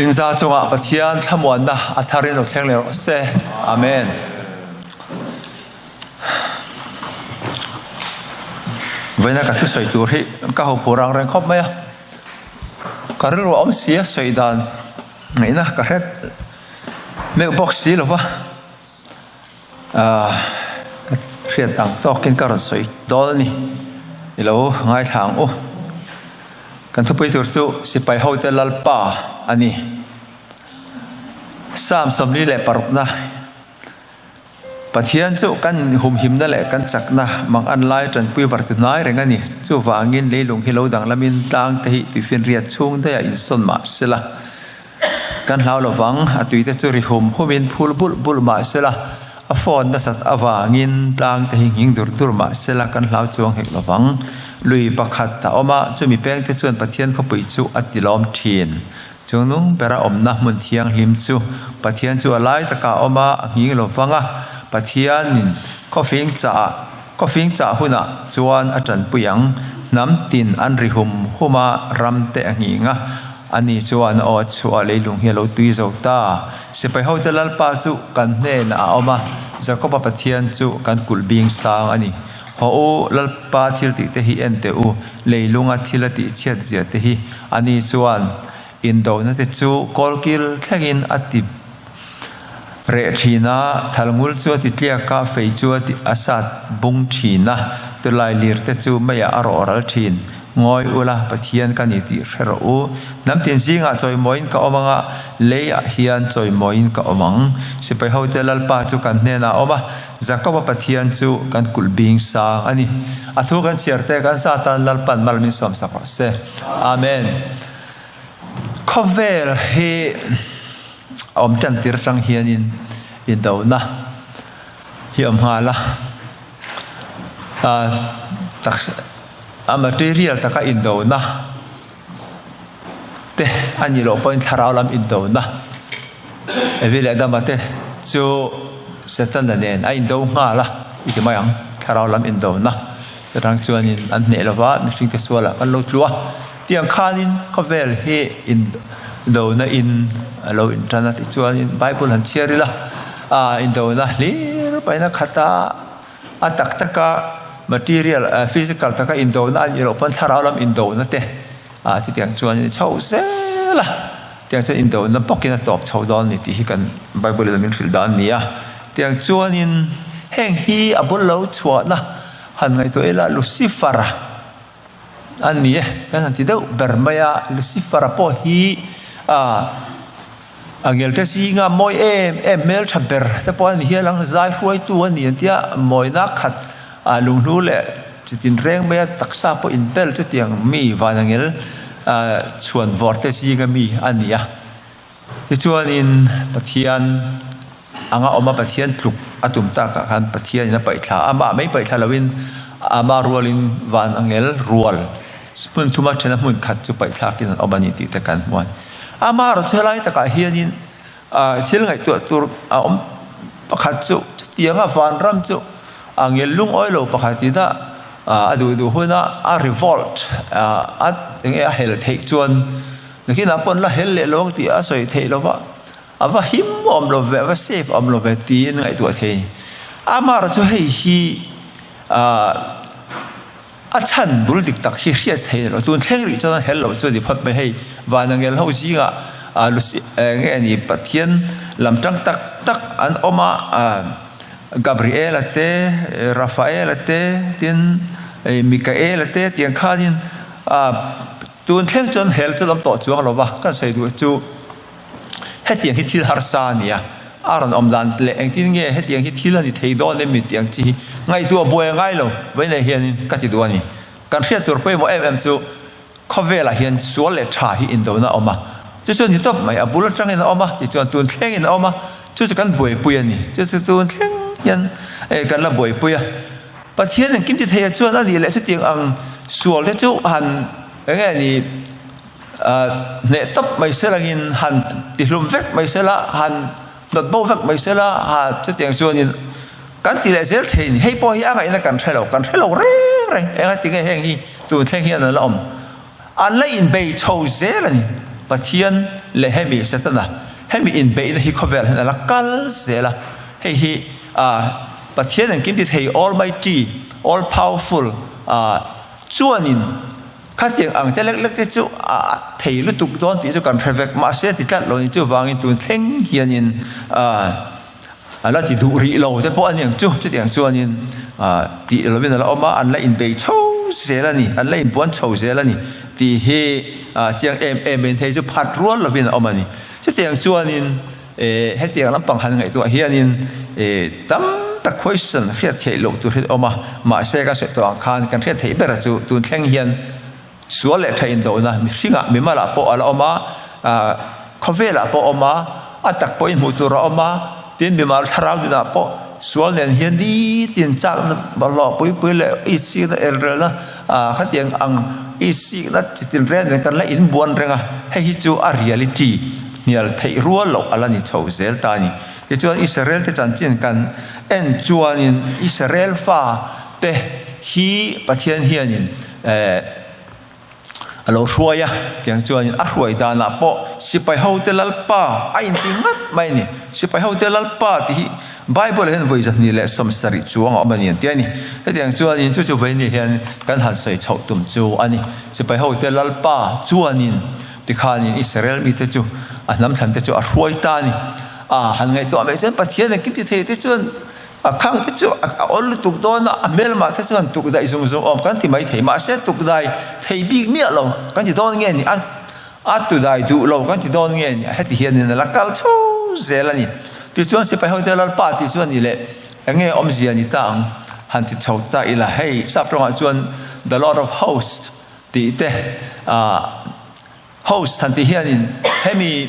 Inza chungah Pathian thlamuanna a tharin lo thleng leh rawh se. Amen. Vawiina ka thusawi tur hi ka ho phur ang reng khawp mai a. Ka rilru a awm si a sawi dan ngaihna ka hret meuh bawk si lo va. Ka hriat ang tawkin ka rawn sawi dawn a ni. I lo ngaithla ang u. Kan thupui tur chu Sipai hote Lalpa a ni. Psalm 46na Pathian chu kan inhumhimna leh kan chakna mang an lai tanpui var ti hnai reng a ni. Chuvangin leilung hi lo danglamin tlang te hi tuifinriat chhung daiah insawn mah sela. Kan hlau lovang, a tuite chu ri hum humin phul bulh bulh mah sela, a phone nasat avangin tlangte hi nghing dur dur mah sela kan hlau chuang hek lovang. Lui pakhat a awm a, chumi pengte chuan Pathian khawpui chu a tilawm thin. Chungnung bera awmna hmun thianghlim chu Pathian chu a lai takah a awm a, a nghing lovang a, Pathianin khawfing chah khawfing chah hunah chuan a tanpui ang. Hnam tin an ri hum hum a, ramte a nghing a. Ani chuan a aw chhuah leilung hi a lo tui zo ta. Sipai hote Lalpa chu kan hnenah a awm a, Jakoba Pathian chu kan kulh bing sang a ni. Haw u, Lalpa thil tih te hi en teh u, leilunga thil a tih chhiat zia te hi. Ani chuan indona te chu kawlkil thlengin a ti reh thin a, thalngul chu a ti tliak a, fei chu a ti a sat bung thin a, tulai lir te chu meiah a rawh ral thin. Ngawi ula, Pathian ka ni tih hre rawh u. Hnam tin zingah chawimawiin ka awm anga, leiah hian chawimawiin ka awm ang. Sipai hote Lalpa chu kan hnenah a awm a, Jakoba Pathian chu kan kulh bing sang a ni. A thu kan chhiar te kan sa tan Lalpan mal min sawmsak rawh se. Amen. Khawvel hi a awm tan tir atang hianin indona hi a awm nghal a. Taksa. A material taka indona te a nih loh pawhin thlarau lam indona Evi leh Adama te chu Setana nen a indo nghal a i ti mai ang, thlarau lam indona chutang chuanin an hneh lova mihringte sualah kan lo tlu a, tiang khanin khawvel hi indona in a lo intan a tichuanin Bible han chhiar ila indona hlir paina khata A tak taka material, physical taka indona a nih loh pawn thlarau lam indona te ah chutiang chuan in chho zel a, tiang chuan indona bawkin a tawp chho dawn a ni tih hi kan Bible in min hrilh dan a ni a. Tiang chuanin heng hi a bul lo chhuahna han ngaihtuah ila Lucifer a ni e, kan han ti deuh ber mai a, Lucifer-a pawh hi ah A ngelte zinga mawi em em hmeltha ber te pawh a ni hial ang, zai hruaitu a ni an tia, mawina khat ah lunghlu leh chitin reng maia taksa pawh inbel chutiang mi vanangel chhuan vawr te zinga mi a ni a. Tichuanin Pathian anga awm a, Pathian tluk a tum takah khan Pathianin a paihthla a, amah mai paihthla loin ama rualin vanangel rual hmun thuma thena hmun khat chu paihthlakin an awm a ni tih te kan hmu a ni. Amaherawh chu helai takah hianin thil ngaihtuah tur a awm pakhat chu chutianga vanram chu a ngel lungawi lo pakhat ina a duh duh huna a revolt a enge a hel theih chuan nakinah pawh an la hel leh lo ang tih a sawi theih lova a va him awm lo ve a va safe awm lo ve tiin ngaihtuah thei a ni. Amaherawh chu hei hi ah. A chhan bul dik tak hi hriat thei lo. Tun thleng rih chuan hel lo chu a ni phawt mai. Hei Vanangel ho zingah Lucy nge a ni Pathian lam tang tak tak an awm a, Gabriela te, Rafaela te, tin Mikaela te tiang khanin tun thleng chuan hel chu an awm tawh chuang lo va, kan sawi duh chu. Hetiang hi thil harsa a ni a, a rawn awm dan leh engtin nge hetiang hi thil a ni thei dawn em mi tih ang chi hi ngaihtuah buai a ngai lo. Vawiinah hianin ka ti duh a ni. Kan hriat tur pawimawh em em chu khawvelah hian sual leh tha hi indona a awm a, chu chu a ni tawp mai, a bul atangin a awm a, tichuan tun thlengin a awm a, chu chu kan buaipui a ni. Chu chu tun thleng hian kan la buaipui a. Pathian engkim ti thei ah chuan a nih leh chutiang ang sual te chu han eng nge ni, Hneh tawp mai se langin han tihlum vek mai se la, han hnawt bo vek mai se la, ha chutiang chuanin kan ti leh zel thei a ni. Hei pawh hi a ngaihna kan hre lo, kan hre lo reng reng. Eng a ti nge heng hi tun thleng hian an la awm? An la inbei chho zel a ni. Pathian leh hemi Setana hemi inbeihna hi khawvel hian a la kal zel a, hei hi Pathian engkim ti thei Almighty, All Powerful chuanin khatiang ang te lek lek te chu a thei lutuk dawn tih chu kan hre vek mahse ti tlat lo ni chuvangin tun thleng hianin a la ti duh rih lo te pawh a ni ang chu chutiang chuanin tih lovin a la awm a an la inbei chho zel a ni an la inbuan chho zel a ni tih hi chiang em em in hei chu phat rual lovin a awm a ni chutiang chuanin Hetiang lampang han ngaihtuah hianin tam tak question hriat theih loh tur hi a awm a, mahse kan sawi tawh ang khan kan hriat theih ber chu tun thleng hian sual leh tha indohna mihringah mimalah pawh a la awm a, khawvelah pawh a awm a, a tak pawhin hmuh tur a awm a, tin mimal thlarau nunah pawh sual nen hian nitin chakna bawlhhlawh pui pui leh itsikna elrelna khatiang ang itsikna chitin reng nen kan la inbuan reng a, hei hi chu a reality. Hnial theih rual loh a la ni chho zel ta a ni. Tichuan Israel te chanchin kan en chuanin Israel fa te hi Pathian hianin a lo hruai a, tiang chuanin a hruai danah pawh sipai hote Lalpa a inti ngat mai a ni. Sipai hote Lalpa tih hi Bible ah hian vawi 270 chuang a awm a ni an ti a ni. Hetiang chuanin chu chu vawiin hian kan han sawi chhoh tum chu a ni. Sipai hote Lalpa chuanin Tikhanin Israel mite chu a hnam thlan te chu a hruai ta a ni. A han ngaihtuah mai chuan Pathian engkim ti thei te chuan a khang te chu a awl lutuk dawn a, a hmelmah te chuan tukdaih zung zung awm kan ti mai thei. Mahse tukdai thei bik miah lo kan ti dawn nge ni a, a tudai duh lo kan ti dawn nge ni a, heti hianin a la kal chho zel a ni. Tichuan sipai hote Lalpa tih chuan ni leh eng nge awmzia ni ta ang han ti chho ta ila, hei sap tawngah chuan The Lord of Hosts Tih te host han tih hianin hemi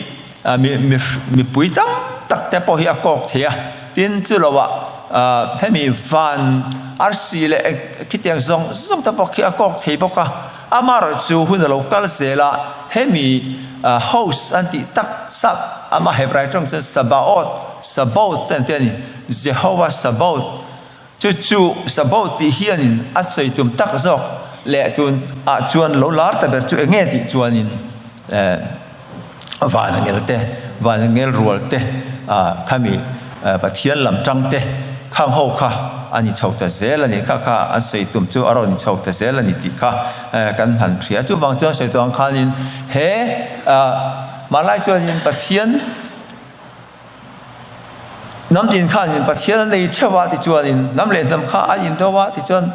mipui tam tak te pawh hi a kawk thei a, tin chu loah hemi van arsi leh khitiang zawng zawng te pawh khi a kawk thei bawk a, amaherawhchu hun a lo kal zel a, hemi host an tih tak sap ama Hebrai tawng chuan Sabaoth, Sabaoth te an ti a ni, Jehovah Sabaoth. Chu chu Sabaoth tih hianin a sawi tum tak zawk leh tun ah chuan lo lar ta ber chu eng nge tih chuanin van angel te, van angel rual te, khami Pathian lam tang te khang ho kha a ni chho ta zel a ni, kha kha an sawi tum chu a rawn chho ta zel a ni tih kha kan han hria. Chuvang chuan sawi tawh ang khanin he hmanlai chuanin Pathian Hnam tin khanin Pathian an nei theuh a tichuanin hnam leh hnam kha an indo a tichuan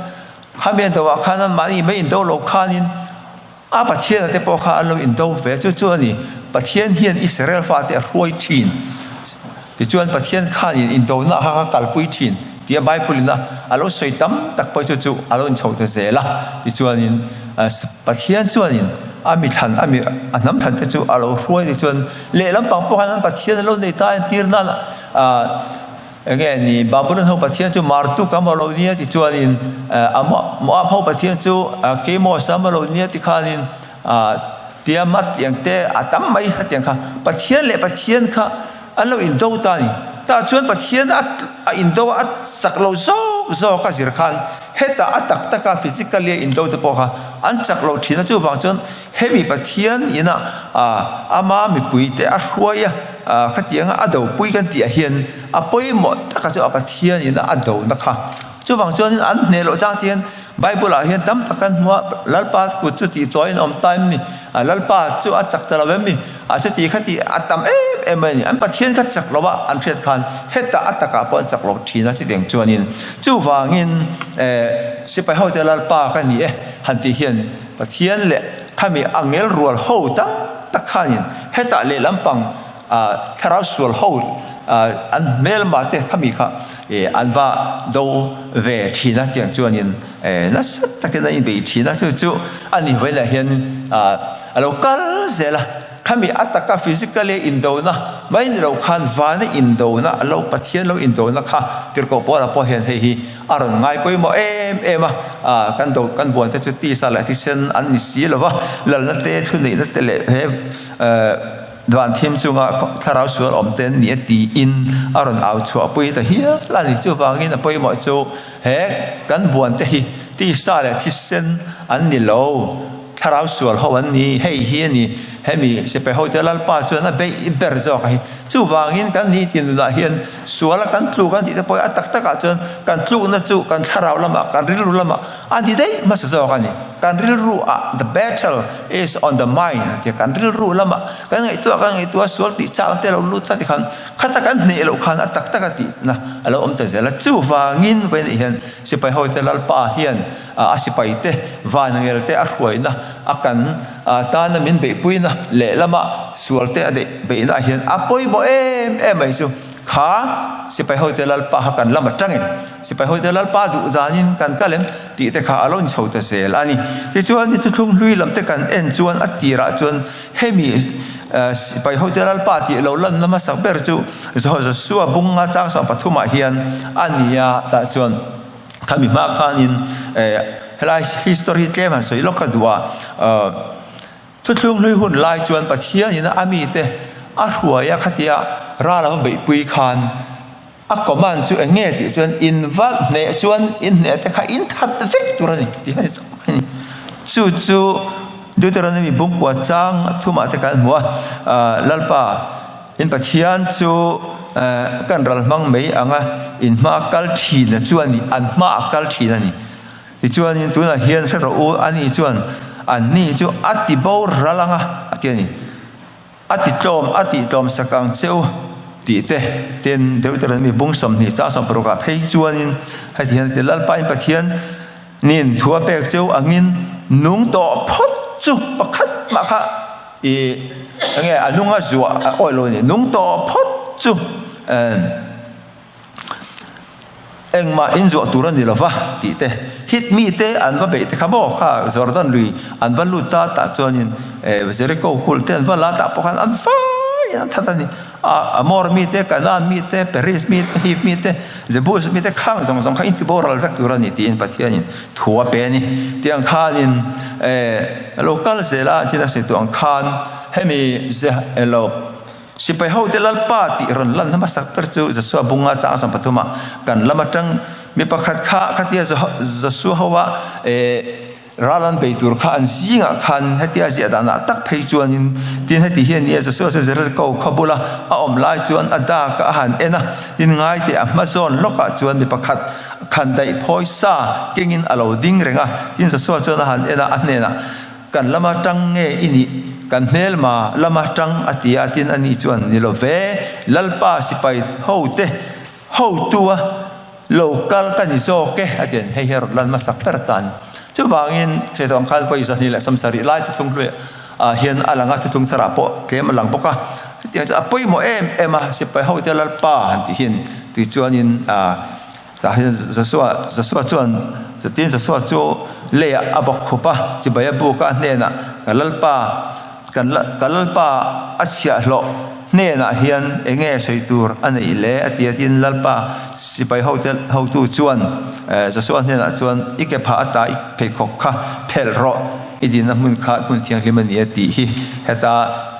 khami an do ah khan anmahni mai indo lo khanin a Pathian a te pawh kha an lo indo ve a chu chu a ni Pathian hian Israel fate a hruai thin tichuan Pathian khanin indona kha kha kalpui thin tia Bible in a a lo sawi tam tak pawh chu chu a lo inchho ta zel a tichuanin Pathian chuanin a mi thlan a mi a hnam thlan te chu a lo hruai tichuan Lehlam pang pawh khan an Pathian an lo nei ta entir nan ah eng nge ni Babylon ho Pathian chu Marduk a maw lo nia ti chuanin a Moab ho Pathian chu Kemos a maw lo nia ti khanin ah Tiamat tih ang te a tam mai hetiang kha Pathian leh Pathian kha an lo indo ta a ni. Tah chuan Pathian a indo a chak lo zawk zawk a zir khan hetah a tak taka physically a indo te pawh kha an chak lo thin a chuvang chuan Hemi Pathian ina ama mipuite a hruai a, khatianga a dopui kan tih ah hian a pawimawh taka chu a Pathian ina a dona kha. Chuvang chuanin an hneh loh chang te hian Bible ah hian tam tak kan hmu a, Lalpa kut chu tih tuahin a awm ta em ni? Lalpa chu a chak ta lo em ni? A chuti kha tih a tam em em mai a ni. An Pathian kha chak lo a an hriat khan hetah a takah pawh an chak lo thin a chutiang chuanin chuvangin sipai hote Lalpa ka ni e han tih hian Pathian leh khami a ngel rual ho tam tak khanin hetah lehlam pang thlarau sual ho an hmelma te khami kha an va do ve thin a tiang chuanin nasa takin an inbei thin a chu chu a ni vawiinah hian a lo kal zel a khami a taka physically indona mai ni lo khan vana indona a lo Pathian lo indona kha tirhkoh Paula pawh hian hei hi A rawn ngai pawimawh em em a, kan do kan buan te chu tisa leh thisen an ni si lo va, lalna te thuneihna te leh he van thim chunga thlarau sual awm te an ni a tiin a rawn au chhuah pui ta hial a ni. Chuvangin a pawimawh chu he kan buan te hi tisa leh thisen an ni lo. thlarau sual ho an ni, hei hi a ni, hemi sipai hote Lalpa chuan a beih ber zawk a hi. Chuvangin kan ni tih nunah hian suala kan tluk an tih te pawh hi a tak takah chuan kan tlukna chu kan thlarau lamah, kan rilru lamah a ni daih hmasa zawk a ni. Kan rilru ah the battle is on the mind an ti a, kan rilru lamah kan ngaihtuah kan ngaihtuah sual tih chang te a lo lut a tikhan khata kan hneh loh khan a tak taka tihna a lo awm ta zel a. Chuvangin vawiin hian sipai hote Lalpa hian a sipaite vanngel te a hruaina a kan tana min beihpuina lehlama sualte a deih beihnaah hian a pawimawh em em mai chu kha sipai hote Lalpa kha kan lam atangin sipai hote Lalpa duh danin kan kal em tih te kha a lo inchho ta zel a ni. Tichuan ni thuthlung hlui lam te kan en chuan a tirah chuan hemi sipai hote Lalpa tih lo lanna hmasak ber chu Joshua bunga chang 13ah hian a ni a tah chuan Khami hma khanin helai history tlem han sawi lawk ka duh a, thuthlung hlui hun lai chuan Pathianin a mite a hruai a khatia ral a va beihpui khan a command chu eng nge tih chuan in va hneh chuan in hneh te kha in that vek tur a ni tih a ni tawp a ni. Chu chu Deuteronomy bungkua chang thumah te kan hmu a, Lalpa, In Pathian chu kan ral hmang mai ang a, in hma a kal thin a chu a ni, an hma a kal thin a ni. Tichuanin tunah hian hre rawh u, ani chuan anni chu a ti boral ang a, a ti a ni. A ti tlawm, a tih tlawm sak ang che u tih te, tin Deuteronomy bung 20 chang 16 ah phei chuanin heti hian a ti, Lalpa in Pathian nin thu a pek che u angin nung tawh phawt chu pakhat mah kha I enge a nung a zuah a awih lo a ni. Nung tawh phawt chu engmah in zuah tur a ni lo va tih te hit mi te an va beih te kha maw kha Jordan lui an va lut ta tah chuanin Jericho kulh te an va la tah pawh khan an vai an that a ni. Amor mi te, Kanaan mi te, Peris mi te, Hiv mi te, Jebus mi te khang zawng zawng kha in ti boral vek tur a ni tiin Pathianin thu a pe a ni. Tiang khanin a lo kal zel a, chin a sawi tuah ang khan hemi lo sipai hote Lalpa tih rawn lan hmasak ber chu Joshua bunga chang 13 ah kan lam atang mi pakhat kha khatia Joshua hoa Ral an bei tur kha an zingah khan hetia ziah danah tak phei chuanin tin heti hian ni a, Joshua chu Jericho khaw bula a awm lai chuan a dak a han en a, tin ngaite a hma zawn lawkah chuan mi pakhat khan daih phawi sa kengin a lo ding reng a, tin Joshua chuan a han en a, a hnenah, Kan lama tang nge i nih? Kan hmelma lama tang a ti a, tin ani chuan, Ni lo ve, Lalpa sipai hote hotu a Lo kal ka ni zawk e, a ti a ni. Hei hi a rawn lan hmasak ber ta a ni. Chuvangin, Hretawng khan pawh 270 lai thuthlung hluiah ah hian a lang a, thuthlung tharah pawh tlem a lang bawk a. Hetiang chuan a pawimawh em em a, sipai hote Lalpa han tih hian tichuanin ah tah hian Joshua Joshua chuan chutin Joshua chu leiah a bawk khup a, chibai a buk a, a hnenah ka Lalpa Kan ka Lalpa a chhiahhlawh hnenah hian eng nge sawi tur a neih le? a ti a. Tin, Lalpa sipai hote hotu chuan Joshua hnenah chuan, I ke phah ata i pheikhawk kha phelh rawh, i dinna hmun kha hmun thianghlim a ni a tih hi heta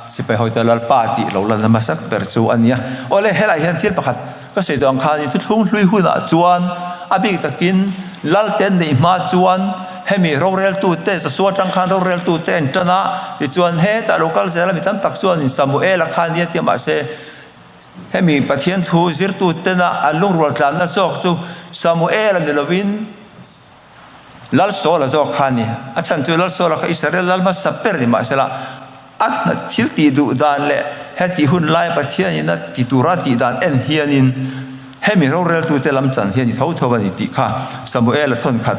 sipai hote Lalpa tih lo lan hmasak ber chu a ni a. Awle, helaiah hian thil pakhat Ka sawi tawh ang khan i thuthlung hlui hunah chuan a bik takin Lalten neih hma chuan hemi roreltute Joshua atang khan roreltute an tan a, tichuan hetah lo kal zel a mi tam tak chuanin Samuela kha nia tia mahse hemi Pathian thu zirtutena an lungrual tlanna zawk chu Samuela ni lovin Lalsawla zawk kha a ni. A chhan chu Lalsawla kha Israel lal hmasa ber ni mahsela a hna thil tih duh dan leh hetih hun lai Pathianin a ti tura tih dan en hianin hemi roreltute lam chan hian i tho tho a ni tih kha Samuela thawnkhat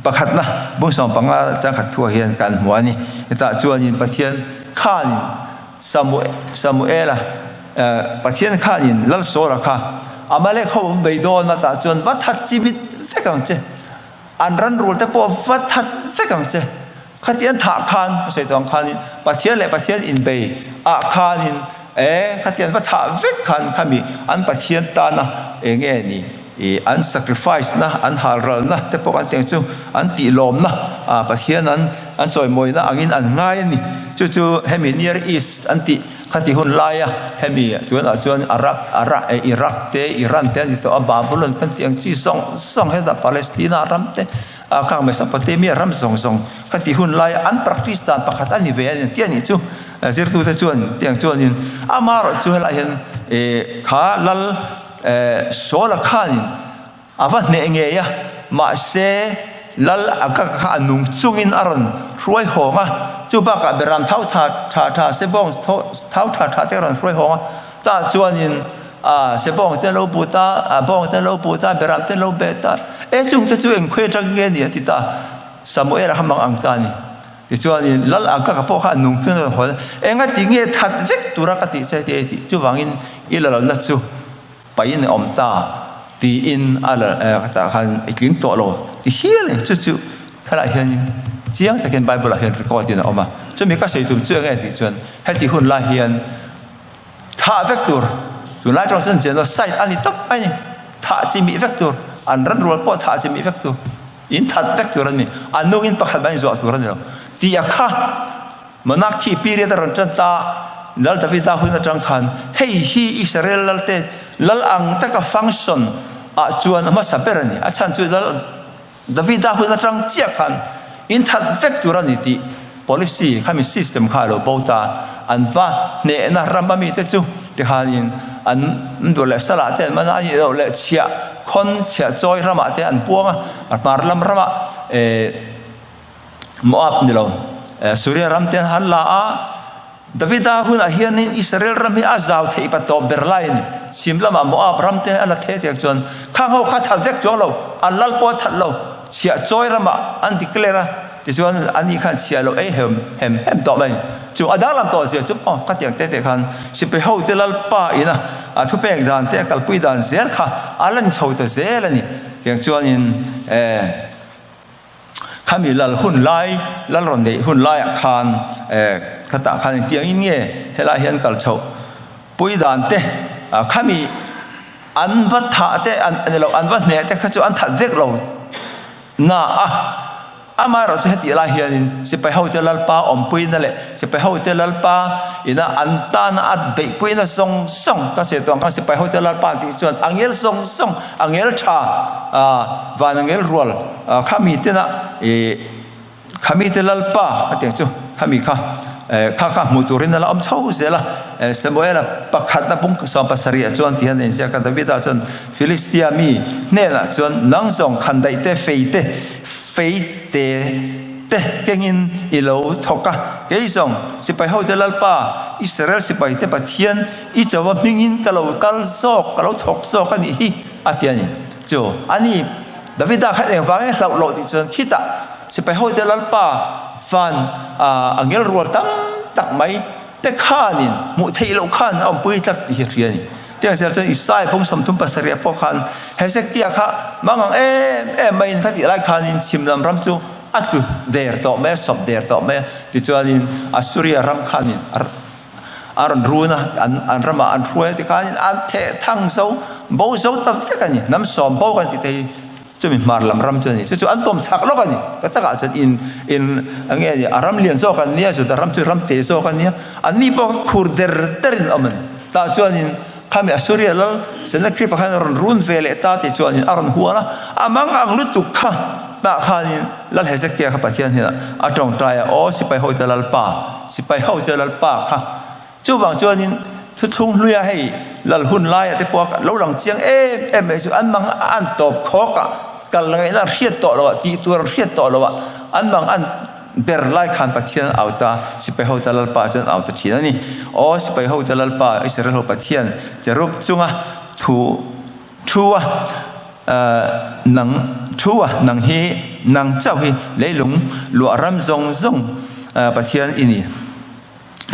pakhatna bung 15 changkhat thuah hian kan hmu a ni. Hetah chuanin Pathian khanin Samuela Pathian khanin Lalsawla kha Amalek ho an bei dawn a tah chuan va that chi mit vek ang che, an ran rul te pawh va that vek ang che. Khati an thah khan, ka sawi tawh ang khanin Pathian leh Pathian inbei ah khanin e khati an va thah vek khan khami an Pathian tana eng nge ni i an sacrifice na, an halralna te pawh kan tih ang chu an tihlawmna ah Pathian an an chawimawina angin an ngai a ni. Chu chu hemi Near East an tih. Khati hun laia hemi tunah chuan Arab, Ara, Iraq te, Iran te an ni tawh a, Babylon kan tih ang chi zawng zawng hetah Palestina ram te, A khang Mesopotamia ram zawng zawng kha tih hun laia an practice dan pakhat a ni ve a ni tih a nih chu. Zirtute chuan tiang chuanin amaherawh chu helaiah hian kha lal Saul-a khanin a va hneh ngei a, mahse lal Agag kha a nung chungin a rawn hruai hawng a, chu bakah Beram thau tha tha tha Sebawng thau tha tha te a rawn hruai hawng a, tah chuanin a Sebawng te an lo but a, a bawng te an lo but a, Beram te an lo bet a, e chungte chu eng khawi atang nge ni a ti ta, Samuel-a kha mang ang ta a ni. Tichuanin Lal Agag pawh kha a nung chungin a rawn haw a, engati nge that vek tura ka tih che tih a tih, chuvangin i la lalna chu pain a awm ta tiin a la tah khan i tling tawh lo ti hial a ni. Chu chu helaiah hianin chiang takin Bible ah hian record in a awm a. Chumi ka sawi tum chu enge tih chuan heti hun lai hian thah vek tur tunlai tawng chuan genocide a ni tawp mai a ni. Thah chimih vek tur, an ran rual pawh thah chimih vek tur, in that vek tur a ni. A nungin pakhat mah in zuah tur a ni lo. Tih a kha. Monarchy period a rawn tan ta, Lal Davida hun atang khan hei hi Israel lalte lal ang taka function ah chuan a hmasa ber a ni. A chhan chu Lal Davida hun atang chiah khan in that vek tur a ni tih policy khami system kha a lo bo ta. An va hnehna ram a mite chu tikhanin an duh leh salah te an man a, a nih loh leh chhiah khawn chhiah chawi ramah te an puang a, a hmar lam ramah eh Moab ni lo, Suria ram te an la a, Davida hunah hianin Israel ram hi a zau theih pa tawp ber lai a ni. Chhim lamah Moab ram te a la thei tiang chuan khang ho kha that vek chuang lo, an lal pawh a that lo, chhiah chawi ramah an declare a, tichuan ani khan chhiah lo ei hem hem hem tawh mai. Chu a danglam tawh zia chu aw ka tiang te te khan sipai ho te lalpa ina a thupek dan te a kalpui dan zel kha a lan chho ta zel a ni. Tiang chuanin eh. Khami lal hun lai, lal rawn neih hun laiah khan khatah khan engtiangin nge helai hian kal chhoh pui dan te, khami an va thah te a ni lo, an va hneh te kha chu an that vek lo na a. Amaherawhchu hetih lai hianin sipai hote Lalpa awmpuina leh sipai hote Lalpa ina an tana a beihpuina zawng zawng ka sawi tawh ang khan sipai hote Lalpa tih chuan angel zawng zawng, angel tha, Van angel rual kha mi tena ih kha mi te Lalpa a tiang chu kha mi kha kha kha hmuh turin a la awm chho zel a. Samuela pakhatna pung 70 ah chuan ti hian a inziak a, Davida chuan Filistia mi hnenah chuan nang zawng khandaih te fei te fei te te kengin i lo thawk a, kei zawng sipai hote Lalpa Israel sipai te Pathian i chawa hmingin ka lo kal zawk ka lo thawk zawk a nih hi. A ti a ni. Chu a ni, Davida khan engvang nge hlauh loh tih chuan khitah sipai hote Lalpa van a ngel rual tam tak mai te khanin hmuh theih loh khan a awmpui tlat tih hi a hria a ni. Tiang zel chuan Isai pawng 37 pawh khan Hezekia kha mangang em em maiin kha tih lai khanin chhim lam ram chu a tlu der tawh mai a, sawp der tawh mai a. Tichuanin Assuria ram khanin a A rawn run a, an ramah an hruai a tikhanin an theh thang zo, bo zo ta vek a ni. Hnam sawm bo kan tih te hi chumi hmar lam ram chu a ni. Chu chu an kawm chak lawk a ni. Ka takah chuan in in eng nge ni a ram lian zawk an nia, Juda ram chu ram te zawk a nia. Anni pawh kha khur der derin awm a ni. Tah chuanin khami Assuria lal Sennacherib-a khan a rawn run ve leh ta tih chuanin a rawn hual a, a mang ang lutuk kha tah khanin Lal Hezekia kha Pathian hnenah a tawngtai a, Aw sipai hote Lalpa, sipai hote Lalpa kha. Chuvang chuanin thuthlung hluia hei lal hun laia te pawh lo lang chiang em em mai chu an mang an tawp khawk a, kal ngaihna an hriat tawh loh a, tih tur an hriat tawh loh a, an mang an ber lai khan Pathian an au ta, sipai hote Lalpa chuan an au ta thin a ni. Aw sipai hote Lalpa, Israel ho Pathian, cherub chunga thu Thu a, nang thu a, nang hi, nang chauh hi leilung luah ram zawng zawng Pathian i ni.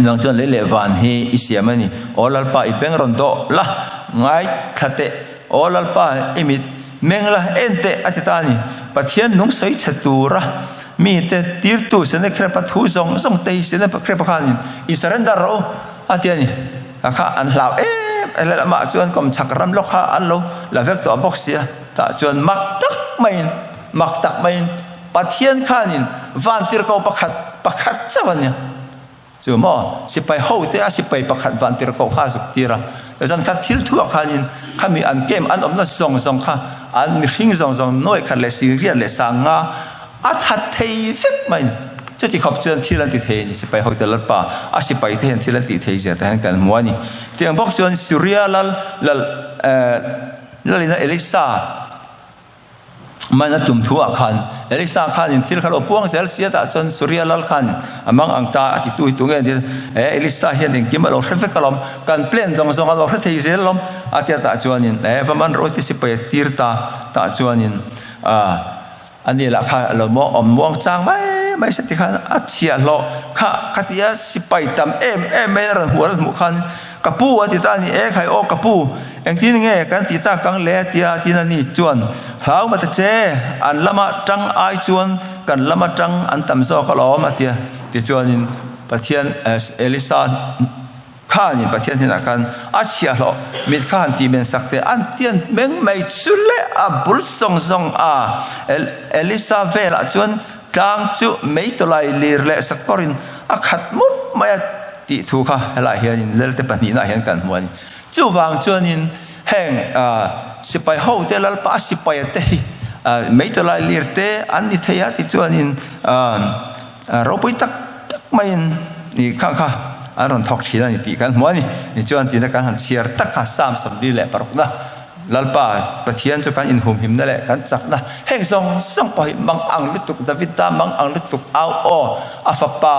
Nang chuan lei leh van hi i siam a ni. Aw Lalpa i beng rawn dawh la, ngaithla teh. Aw Lalpa i mit meng la, en teh a ti ta a ni. Pathian nung sawi chhe tura mite tirtu Sennacherib-a thu zawng zawng te hi Sennacherib-a khanin i surrender rawh u a ti a ni. A kha an hlau em em leh lamah chuan kawmchhak ram lawk kha an lo la vek tawh bawk sia, tah chuan mak tak maiin mak tak maiin Pathian khanin vantirhkoh pakhat pakhat chauh a nia. Chu maw sipai ho te a sipai pakhat vantirhkoh kha a zuk tir a, zan khat thil thuah khanin khami an camp an awmna zawng zawng kha an mihring zawng zawng nuaih khat leh siriat leh sanga. A that thei vek mai a ni. Chuti khawp chuan thil an ti thei a ni. Sipai hote Lalpa a sipai te hian thil an tih thei zia te hian kan hmu a ni. Tiang bawk chuan Suria lal lal lalina Elisa man a tum thu ah khan Elisa khanin thil kha lo puang zel sia tah chuan Suria lal khan a mang ang ta a ti tu hi tunge a ni e Elisa hian engkim a lo hre vek alawm kan plan zawng zawng a lo hre thei zel alawm a tia tah chuanin e va man rawh ti sipai a tir ta tah chuanin ah Ani lah kha lo maw awm muang chang mai mai se ti khan a chhiahhlawh kha khatia sipai tam em em mai a rawn hmuh a rawn hmuh khan ka pu a ti ta a ni e khai aw ka pu engtin nge kan tih tak ang le a tia tin ani chuan hlau mata che an lama tang ai chuan kan lama tang an tam zawk alawm a tia tichuanin Pathian Elisa Khanin Pathian hnenah khan a chhiahhlawh mit kha han tih men sak teh an ti an meng mai chu le a bul zawng zawng a. Elisa velah chuan tlang chu meitawlai lir leh sakawrin a khat mup mai a tih thu kha helaiah hianin lelte pahnihnaah hian kan hmu a ni. Chuvang chuanin heng sipai hote Lalpa a sipaia te hi meitawlai lir te an ni thei a tichuanin Ropui tak tak maiin i kha kha an rawn thawk thin a ni tih kan hmu a ni. Tichuan tina kan han chhiar tak kha Psalm 45na Lalpa Pathian chu kan inhumhimna leh kan chakna heng zawng zawng pawh hi mang ang lutuk Davida mang ang lutuk au aw a fapa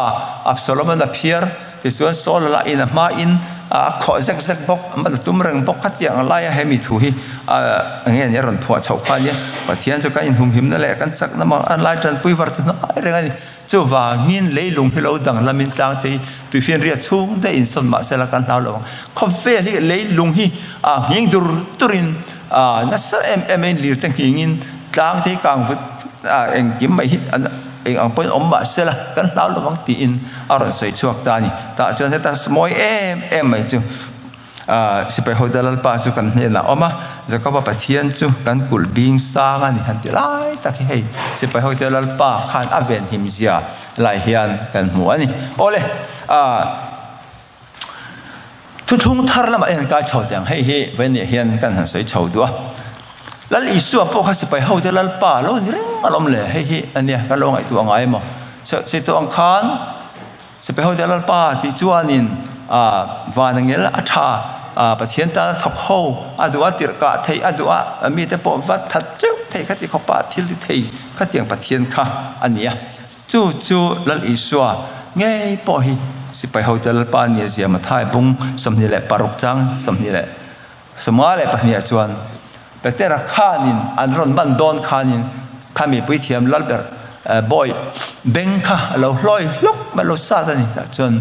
Absalom-an a phiar tichuan Saul-a lah in a hmain a khawh zek zek bawk a man a tum reng bawk khatiang ang laia hemi thu hi eng nge ni a rawn phuah chhoh kha a nia. Pathian chu kan inhumhimna leh kan chakna mang an lai tanpui var chu hnai reng a ni. Chuvangin leilung hi lo danglamin tlangte hi tuifinriat chhung te insawn mah sela kan hlau lo ang. Khawvel hi leilung hi a nghing dur durin nasa em em a inlir te nghingin tlangte hi kang vut engkim mai hi eng ang pawhin awm mah sela kan hlau lo ang tiin a rawn sawi chhuak ta a ni. Tah chuan heta mawi em em mai chu. Sipai Hoda Lalpa chu kan hnenah a awm a, Jakoba Pathian chu kan kulh bing sang a ni han ti lai tak hi hei Sipai Hoda Lalpa khan a venhim zia lai hian kan hmu a ni. Awle, thuthlung thar lamah hian kai chho teh ang, hei hi vawiin hian kan han sawi chho duh a. Lal Isua pawh kha Sipai Hoda Lalpa lo ni reng alawm le, hei hi a nia kan lo ngaihtuah ngai emaw? Sawi tawh ang khan. Sipai-hote Lalpa tih chuanin van angel a tha, Pathian tana thawk ho a duh a, tirhkah theih a duh a, mite pawh va that teuh theih kha ti khawpa thil ti thei khatiang Pathian kha a ni a. Chu chu Lal Isua ngei pawh hi Sipai-hote Lalpa nia zia Mathai bung 26 chang 22 ah chuan Petera khanin an rawn man dawn khanin kha mipui thiam Lalber bawi beng kha a lo hlawi hlawk mai a lo sat a ni tah chuan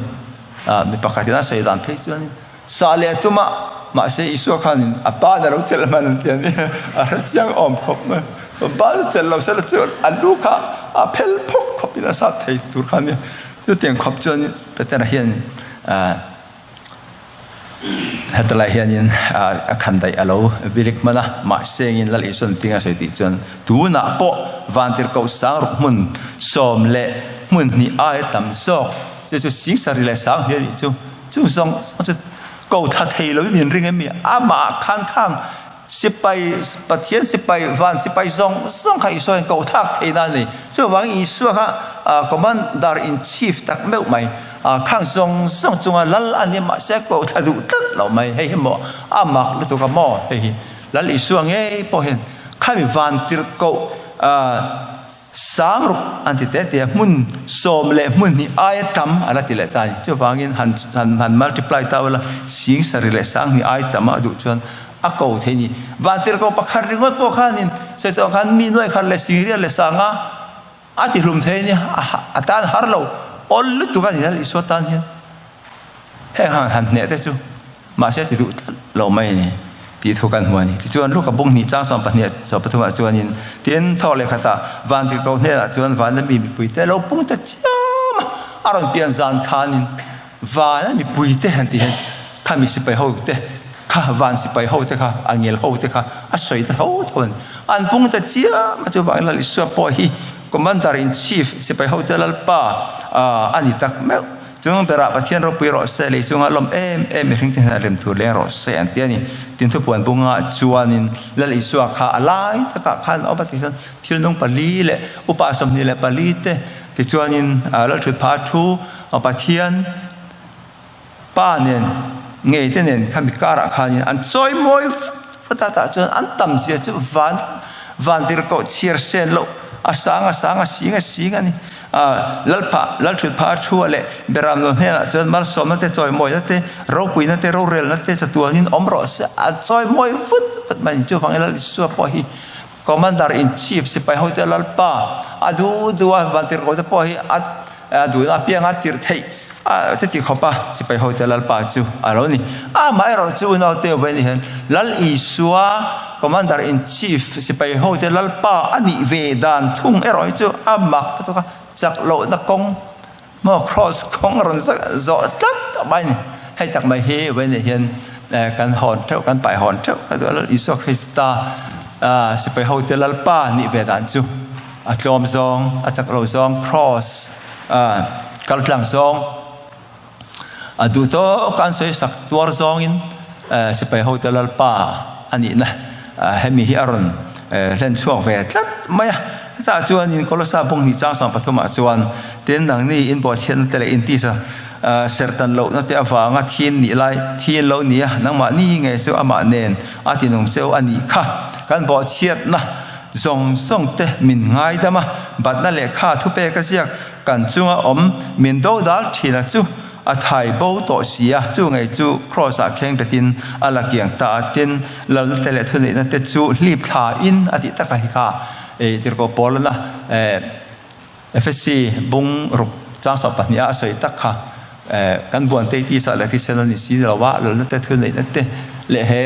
mi pakhatin a sawi dan phei chuan sah leh a tum a mahse Isua khanin a ban a lo chelh hman an ti a ni a hre chiang awm khawp mai a ban a chelh lo sela chuan a lu kha a phel phawk khawpin a sat thei tur kha a nia chutiang khawp chuan Petera hian Hetilai hianin a khandaih a lo vilik hman a, mahsengin Lal Isuan ting a sawi tih chuan tunah pawh vantirhkoh sangruk hmun sawm leh hmun hnih aia tam zawk chu chu singsari leh sanghnih a nih chu chu zawng zawng chu ko tha thei loin min ring em mi amah khan khang Sipai, Pathian sipai, van sipai zawng zawng kha Isua hian ko thak theihna a ni. Chuvangin Isua kha Commander in Chief tak meuh mai, khang zawng zawng chunga lal a ni mahse ko tha duh tlat lo mai. Hei hi maw a mak lutuk a maw? Hei hi Lal Isua ngei pawh hian khami van tirhkoh Sangruk an ti teh teh a, hmun sawm leh hmun hnih aia tam a la ti leh ta a ni. Chuvangin han han han multiply ta ula, sing sarih leh sang hnih aia tam a duh chuan a ko thei a ni. Vantirhkoh pakhat ringawt pawh khanin sawi tawh ang khan mi nuai khat leh sing riat leh sanga a ti hlum thei a nia, a tan har lo awl lutuk a ni lal Isua tan hian. Heng han han hneh te chu mahse ti duh tlat lo mai a ni tih thu kan hmu a ni. Tichuan Luka bung hnih chang 12 23 ah chuanin tin thawk leh khatah vantirhkoh hnenah chuan vana mi mipuite lo pung ta chiam a, a rawn pian zan khanin vana mipuite han tih hian kha mi sipai ho te kha van sipai ho te kha angel ho te kha a sawi ta tho tho a ni. An pung ta chiam a chuvangin Lal Isua pawh hi Commander in Chief sipai hote Lalpa a ni tak meuh. Chung berah Pathian ropui rawh se, lei chunga lawm em em mihring te hnenah rem tur leng rawh se an ti a ni. Tin thupuan bunga chuanin Lal Isua kha a lai takah khan a awm a tichuan thil nung pali leh upa 24 te tichuanin Lalthutpha thu Pathian Pa nen ngei te nen khami karah khanin an chawi mawi vat a, tah chuan an tam zia chu van van tirhkoh chhiar sen loh a sang a sang a sing a sing a ni. Lalpha Lalthutpha a thu a leh Beram lo hnenah chuan malsawmna te chawimawina te ropuina te rorelna te chatuanin awm rawh se a chawi mawi vut vat mai a ni. Chuvangin Lal Isua pawh hi Commander in Chief sipai hote Lalpa a duh duh a van tirhkoh te pawh hi a duhna apianga tirh theih a chuti khawp a sipai hote Lalpa chu a lo ni. Amaherawh chu unaute vawiin ni hian Lal Isua Commander in Chief sipai hote Lalpa a nih ve dan thung erawh hi chu a mak lutuk a, chak lohna kawng maw cross kawng a rawn zawh tlat mai a ni. Hei tak mai hi vawiin ni hian kan hawn theuh kan pai hawn theuh ka duh a Lal Isua Krista sipai hote Lalpa nih ve dan chu a tlawm zawng a chak lo zawng cross kal tlang zawng a duh tawk an sawi sak tuar zawngin sipai hote Lalpa a nihna hemi hi a rawn hlen chhuak ve tlat mai a. Hetah chuanin Kolosa bawng hnih chang 13 ah chuan tin nangni in bawhchhiatna te leh in tisa serhtan lohna te avanga thin nih lai thin lo nia nangmahni nge chu amah nen a tinung cheu a nih kha. Kan bawhchhiatna zawng zawng te min ngaidam a, batna lehkha thupek a ziak kan chunga awm min do dal thin a chu a thai bo tawh si a, chu ngei chu Kraws ah kheng betin a la kiang ta a, tin lalna te leh thuneihna te chu hlip thla in a tih taka hi kha Tirhkoh Paulana Efesi bung ruk chang 12 a a sawi tak kha kan buan te tisa leh thisen a ni si lo a, lalna te thuneihna te leh he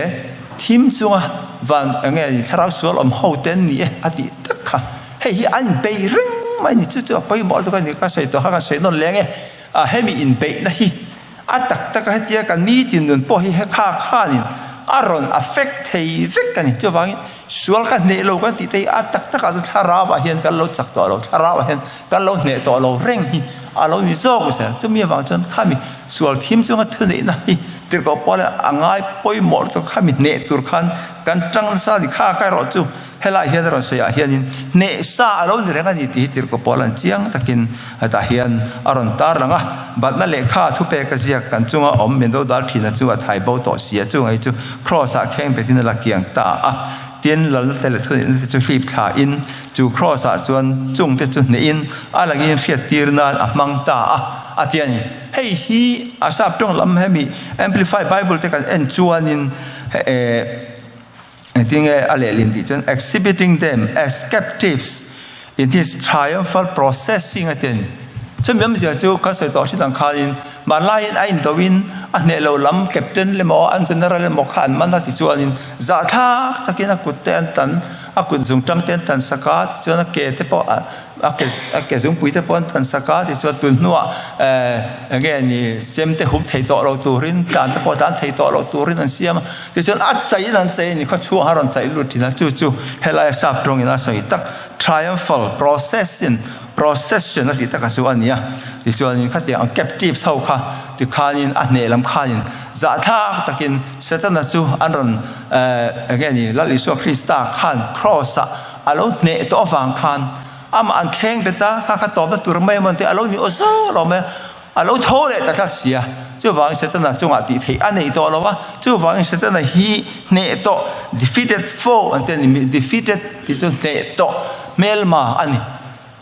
thim chunga van enge ni thlarau sual awm ho te an ni e a tih tak kha hei hi an inbeih reng mai a ni, chu chu a pawimawh lutuk a ni ka sawi tawh kha kan sawi nawn leng e. A hemi inbeihna hi a tak taka hetia kan nitin nun pawh hi hekha khanin a rawn affect thei vek a ni. Chuvangin sual ka hneh lo kan tih te hi a tak takah chuan thlarauah hian kan lo chak tawh lo, thlarauah hian kan lo hneh tawh lo reng hi a lo ni zawk zel. Chumi avang chuan khami sual thim chunga thuneihna hi tirhkoh pawl a ngai pawimawh lutuk khami hneh tur khan kan tang nasa a ni. Kha ka erawh chu Helai hian a rawn sawi ah hianin hneh sa a lo ni reng a ni tih hi tirhkoh pawl an chiang takin hetah hian a rawn tar lang a. Batna lehkha thupek a ziak kan chunga awm min do dal thin a chu a thai bo tawh si a, chungah hi chu Kraws ah kheng betin a la kiang ta a. Tin, lalna te leh thuneihna te chu hlip thla in chu Kraws ah chuan chung te chu hneh in a langin hriat tir nan a hmang ta a, a ti a ni. Hei hi a sap tawng lam hemi Amplify Bible te kan en chuanin eh Engtinge a lehlin tih chuan exhibiting them as captives in his triumphal processing a ti a ni. Chumi awmzia chu kan sawi tawh hrit ang khanin hmanlaiin a indoin a hneh lo lam captain emaw an general emaw kha an man a ti chuanin zahthlak takin a kut te an tan a kut zungtang te an tan sak a tichuan a ke te pawh a A ke a ke zungpui te pawh an than sak a, tichuan tun hnuah eh eng nge ni chem te hup thei tawh lo turin tlan te pawh tlan thei tawh lo turin an siam a, tichuan a chaiin an chei a ni khaw chhuang a rawn chaih lut thin a, chu chu helaia sap tawngin a sawi tak triumphal procession procession a tih taka chu a ni a, tichuanin khatiang ang captives ho kha tikhanin a hneh lam khanin zahthlak takin Setana chu an rawn eh eng nge ni Lal Isua Krista khan cross ah A lo hneh tawh avang khan amah an thleng bet a, kha kha tawpna tur mai emaw te a lo ni aw zawk lo mai a, a lo tho leh ta tlat si a. Chuvangin Setana chungah tih theih a nei tawh lo a, chuvangin Setana hi hneh tawh, defeated foe an ti a ni, defeated tih chu hneh tawh hmelma a ni.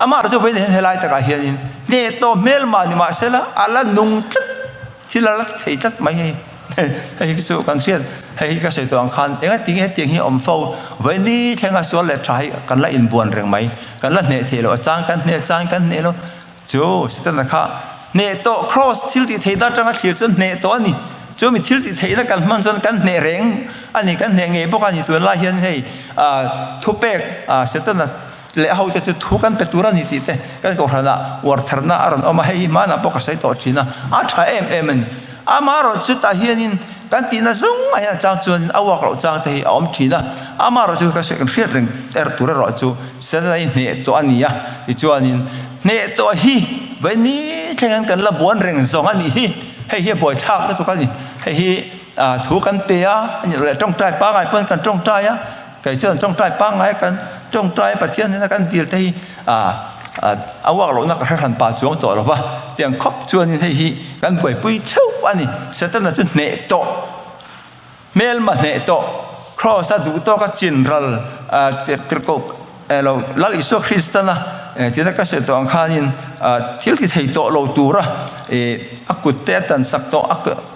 Amah chu vawiin hian helai takah hianin hneh tawh hmelma ni mahsela a la nung tlat, thil a la thei tlat mai hei. Hei hi chu kan hriat, hei hi ka sawi tawh ang khan enga tinge hetiang hi a awm fo, vawiin ni thlenga sual leh tha hi kan la inbuan reng mai, kan la hneh theih loh, a chang kan hneh, a chang kan hneh lo. Chu Setana kha hneh tawh cross thil tih theihna atanga thlir chuan hneh tawh a ni. Chu mi thil tih theihna kan hman chuan kan hneh reng a ni, kan hneh ngei bawk a ni. Tunlai hian hei thupek Setana leh a hote chu thu kan pe tur a ni tih te kan kohhranah uar tharna a rawn awm a, hei hi hmanah pawh ka sawi tawh thin a, a tha em em a ni. Amaherawh chu tah hianin kan tihna zawng ah hian a chang chuanin a uak loh chang te hi a awm thin a, amaherawh chu ka sawi kan hriat reng er tur erawh chu Setana hi hneh tawh a ni a, tichuanin hneh tawh hi. Vawiin ni thleng hian kan la buan reng zawng a nih hi. Hei hi a buaithlak lutuk a ni. Hei hi thu kan pe a, a nih loh leh tawngtai pangngai pawn kan tawngtai a, kei chuan tawngtai pangngai kan tawngtai Pathian hnena kan dil te hi a uak lohna ka hre hran pah chuang tawh lo va, tiang khawp chuanin hei hi kan buaipui theuh a ni. Setana chu hneh tawh. Hmelma hneh tawh, Kraws a duh tawk a chin ral tirhkoh lo Lal Isua Kristana tina ka sawi tawh ang khanin thil ti thei tawh lo tura a kut te a tan sak tawh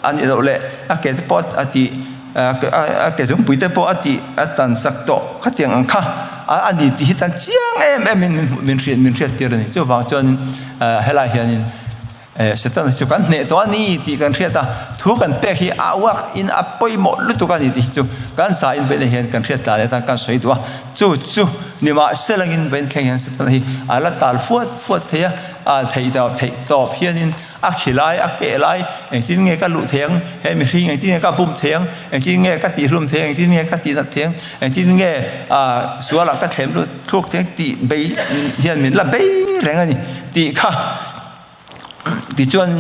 a nih loh leh a ke te pawh a tih a ke zungpui te pawh a tih a tan sak tawh khatiang ang kha a ni tih hi tan chiang em em in min hriat min hriat tir a ni. Chuvang chuanin helai hianin Setana chu kan hneh tawh a ni tih kan hriat a, thu kan pek hi a uak in a pawimawh lutuk a ni tih hi chu kan za in vawiin hian kan hriat tlan atan kan sawi duh a, chu chu nimahselangin vawiin thleng hian Setana hi a la tal fuat fuat thei a, a theih tawp theih tawp hianin a khi lai a keh lai engtin nge ka luh thei ang, he mihring engtin nge ka bum thei ang, engtin nge ka tihhlum thei ang, engtin nge ka tihnat thei ang, engtin nge sualah ka thlem lut thluk thei ang tih bei hian min la bei reng a ni tih kha. Tichuan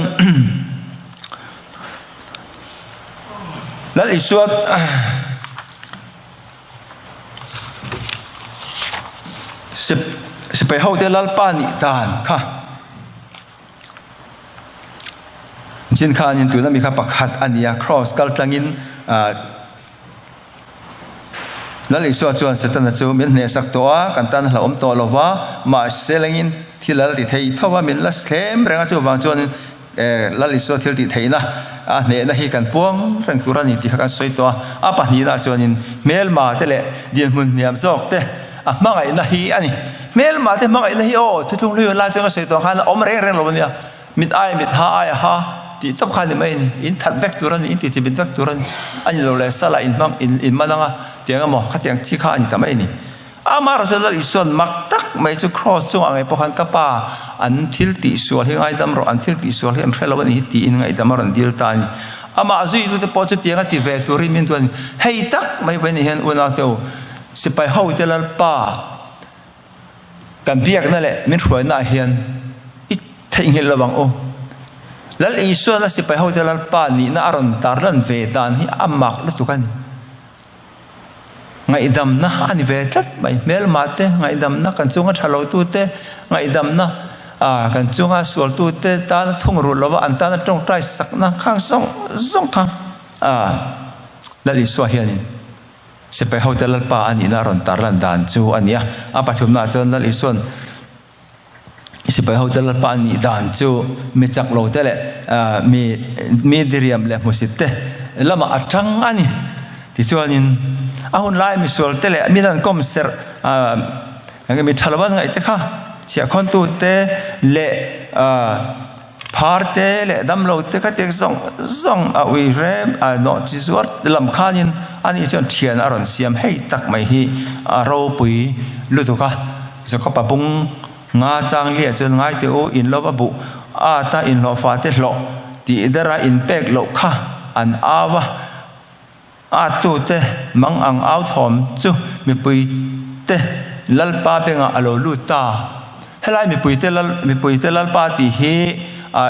Lal Isua sipai hote Lalpa nih dan kha chin khanin tuna mi kha pakhat a ni a, kraws kal tlangin Lal Isua chuan Setana chu min hnehsak tawh a, kan tan hlauhawm tawh lo va, mahse lengin thil a la ti thei tho va, min la thlem reng a, chuvang chuanin Lal Isua thil tih theihna a hnehna hi kan puang reng tur a ni tih kha kan sawi tawh a. A pahnihna chuanin hmelma te leh dinhmun hniam zawk te a hmangaihna hi a ni. Hmelma te hmangaihna hi aw thuthlung hlui lai chuan ka sawi tawh ang khan a awm reng reng lo a nia. Mit ai mit ha ai a ha tih tawp kha a ni mai a ni. In that vek tur a ni, in ti chimit vek tur a ni. A ni lo leh sala in hmang in in man anga tiang emaw khatiang chi kha a ni ta mai a ni. Amaherawhchu chu Lal Isua'n mak tak mai chu Kraws chungah ngei pawh khan ka pa an thil tih sual hi ngaidam rawh, an thil tih sual hi an hre lo a ni hi tiin ngaihdam a rawn dil ta a ni. Amah zuitute pawh chutiang a ti ve turin min duh a ni. Hei tak mai vawiin hian unaute u, sipai hote Lalpa, Kan biakna leh min hruainaah hian i theihnghilh lo ang u. Lal Isuan a sipai hote Lalpa nihna a rawn tarlan ve dan hi a mak lutuk a ni. Ngaihdamna a ni ve tlat mai. Hmelma te ngaihdamna, kan chunga tha lotute ngaihdamna, kan chunga sualtute tana thungrulh lova an tana tawngtai sakna khang zawng zawng kha Lal Isua hianin Sipai hote Lalpa a nihna a rawn tarlan dan chu a ni a. A pathumnaah chuan Lal Isua'n sipai hote Lalpa a nih dan chu mi chak lo te leh mi mi diriam leh hmusit te lamah a tang a ni. Tichuanin a hun lai misual te leh mi dan kawm serh eng mi tha lo an ngaih te kha chhiahkhawntu te leh Phar te leh damlo te kha tek zawng zawng a ui rem a nawh chi zuar lam khanin ani chuan thian a rawn siam hei tak mai hi a ropui lutuk a. Jakob-a bung nga chang liah chuan ngai teh u in lova buh at a inhlawhfa te hlawh tih dera inpek loh kha an au a. A tute mang ang au thawm chu mipuite Lalpa bengah a lo lut ta. Helai mipuite Lal mipuite Lalpa tih hi ah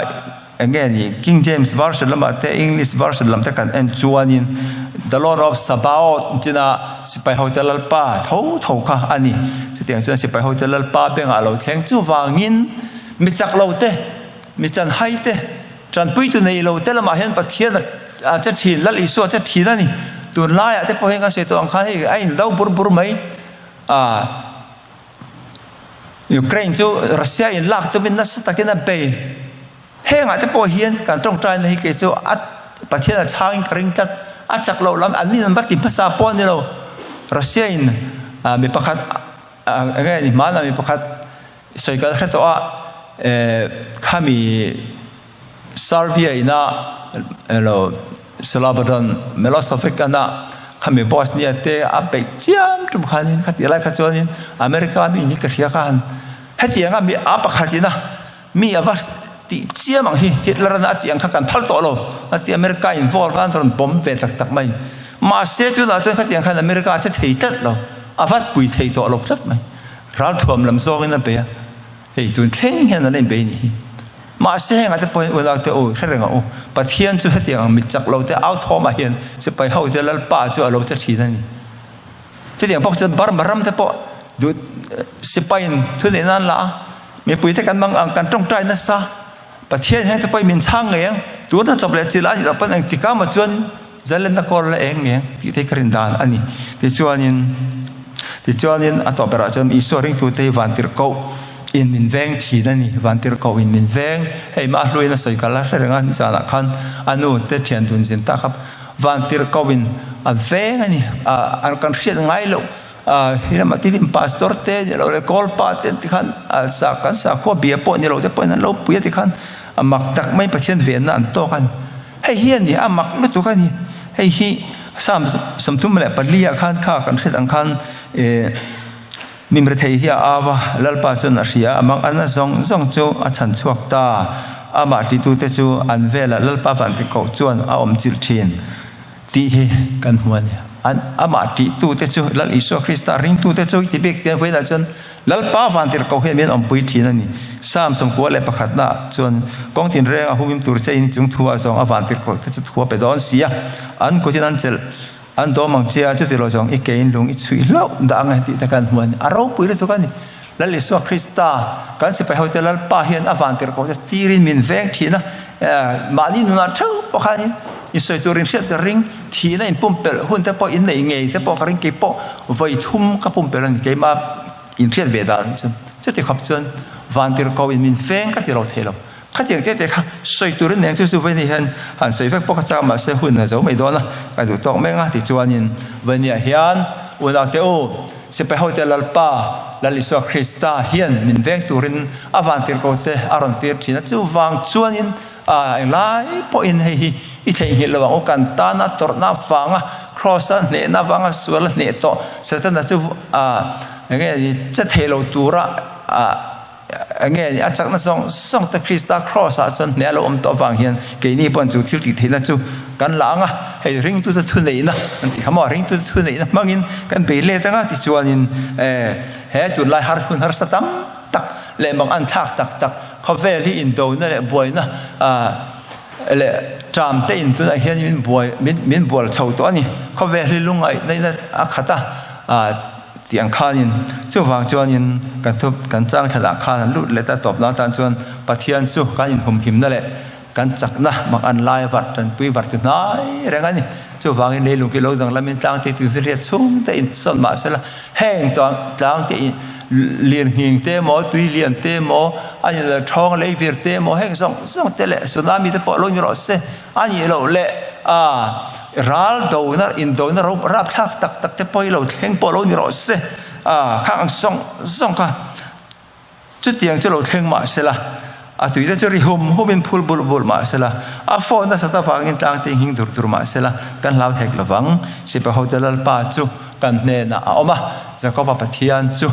eng nge ni King James Version lamah te English Version lam te kan en chuanin The Lord of Sabaoth tina sipai hote Lalpa tho tho kha a ni. Chutiang chuan sipai hote Lalpa bengah a lo thleng chuvangin mi chak lo te mi chanhai te Tanpuitu nei lo te lamah hian Pathian a che thin, Lal Isua a che thin a ni. Tunlaiah te pawh hian kan sawi tawh ang khan hei a indo bur bur mai. Ah, Ukraine chu Russia in lak tumin nasa takin a bei. Hengah te pawh hian kan tawngtaina hi kei chu a Pathian a chhangin ka ring tlat. A chak loh lam an nin an va ti hmasa pawh a ni lo. Russia in mi pakhat enge ni hmanah mi pakhat Sawi kal hre tawh a, khami Serbia ina elo Slobodan Milosevic ana khami Bosnia te a beih chiam tum khanin khatih lai kha chuanin America mi ni ka hria khan hetianga mi a pakhat ina mi ava tih chiam ang hi Hitler ana a tih ang kha kan phal tawh lo a ti America involve a an rawn bawm ve tak tak mai mahse tunah chuan khatiang khan America a che thei tlat lo a vat pui thei tawh lo tlat mai. Ralthuam lam zawngin a bei a, hei tun thleng hian an la inbei a nih hi. Mahse hengah te pawhin unaute u, hre reng ang u, Pathian chu hetiang ang mit chak lo te au thawmah hian sipai ho te Lalpa chu a lo che thin a ni. Chutiang bawk chuan Burma ram te pawh duh sipaiin thu neih nan la a, mipui te kan mang ang kan tawngtai nasa, Pathian hian te pawhin min chhang ngei ang, tuna chawp leh chilh a nih loh pawn engtik ah maw chuan Zalenna kawl la eng nge tih te hi ka rin dan a ni. Tichuanin, tichuanin a tawh berah chuan Isua ringtute hi vantirhkoh in min veng thin a ni. Vantirhkoh in min veng. Hei mah hluin a sawi kal a hre reng a, nizanah khan a nu te thian dun zin tak kha vantirhkoh in a veng a ni. A kan hriat ngai loh hi lamah tilim pastor te ni lo leh kawlpa te ti khan sa kan sakhua bia pawh ni lo te pawhin an lo pui a ti khan a mak tak mai Pathian venna an tawk a ni. Hei hi a ni, a mak lutuk a ni. Hei hi Psalm 34 ah khan kha kan hriat ang khan eh mimrethei hi a au a, Lalpa chuan a hria, a mang ana zawng zawng chu a chhan chhuak ta. Amah titute chu an velah Lalpa vantirhkoh chuan a awm chilh thin tih hi kan hmu a ni. An amah tihtute chu Lal Isua Krista ringtute chu ti bik pian vawiinah chuan Lalpa vantirhkoh hian min awmpui thin a ni. Psalm 91 naah chuan kawng tinreng a humim tur che in chung thu ah zawng a vantirhkoh te chu thu a pe dawn si a, an kutin an chelh an dawm ang che a, chuti lo zawng i ke in lung i chhuih hlauh dah ang e tih te kan hmu a ni. A ropui lutuk a ni. Lal Isua Krista kan sipai hote Lalpa hian a vantirhkoh te tirin min veng thin a, mahni nunah theuh pawh khanin in sawi tur in hriat ka ring, thihna in pumpelh hun te pawh in neih ngei te pawh ka ring, keipawh vawi thum ka pumpelh a ni, keimah in hriat ve dan chuan chuti khawp chuan vantirhkoh in min veng ka ti lo thei lo, khatiang te te kha sawi tur in nei ang chu chu vawiin hian han sawi vek pawh ka chak mahse hun a zo mai dawn a, ka duh tawk mek a tichuanin vawiin hian unaute u sipai hote Lalpa Lal Isua Krista hian min veng turin a vantirhkoh te a rawn tir thin a, chuvang chuanin A englai pawhin hei hi i theihnghilh lo ang u, kan tana tawrhna avanga Kraws-a hnehna avanga sual a hneh tawh Setana chu eng nge ni che thei lo tura eng nge ni a chakna zawng zawng te Krista Kraws-ah chuan hneh a lo awm tawh avang hian keini pawhin chu thil tih theihna chu kan la ang a, hei ringtute thuneihna an tih kha maw, ringtute thuneihna hmangin kan bei let ang a tichuanin he tunlai har hun harsa tam tak leh mang an thlak tak tak Khawvel hi indona leh buaina leh ṭam te in tunah hian min buai min min bual chho tawh a ni. Khawvel hi lungngaihna in a khat a tih ang khanin chuvang chuanin kan thu kan chang thlanah khan an lut leh ta tawp nan tan chuan Pathian chu kan inhumhimna leh kan chakna mak an lai var tanpui var ti hnai reng a ni. Chuvangin leilung khi lo danglamin tlang te tui hriat chhung te in sawn mah sela heng tlang te in lir nghing te emaw tui lian te emaw a ni lo thawng lei vir te emaw heng zawng zawng te leh tsunami te pawh lo ni rawh se a nih loh leh a ral dona indona ro rapthlak tak tak te pawh hi lo thleng pawh lo ni rawh se a khang ang zawng zawng kha Chutiang chu lo thleng mah sela, a tuite chu ri hum humin phul bulh bulh mah sela, a fawh nasat avangin tlangte nghing dur dur mah sela, kan hlau hek lovang. Sipahote Lalpa chu kan hnenah a awm a, Jakoba Pathian chu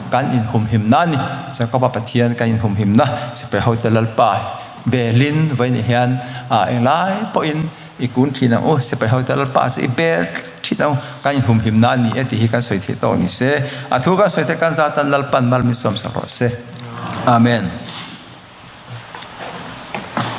kan inhumhimna a ni. Jakoba Pathian kan inhumhimna, Sipahote Lalpa belin vawiin hian englai pawhin I kun thin ang u, sipai hote Lalpa chu i bel thin ang u, kan inhumhim na a ni e tih hi kan sawi theih tawk ni se. A thu kan sawi te kan zatan Lalpan mal min sawmsak rawh se. Amen.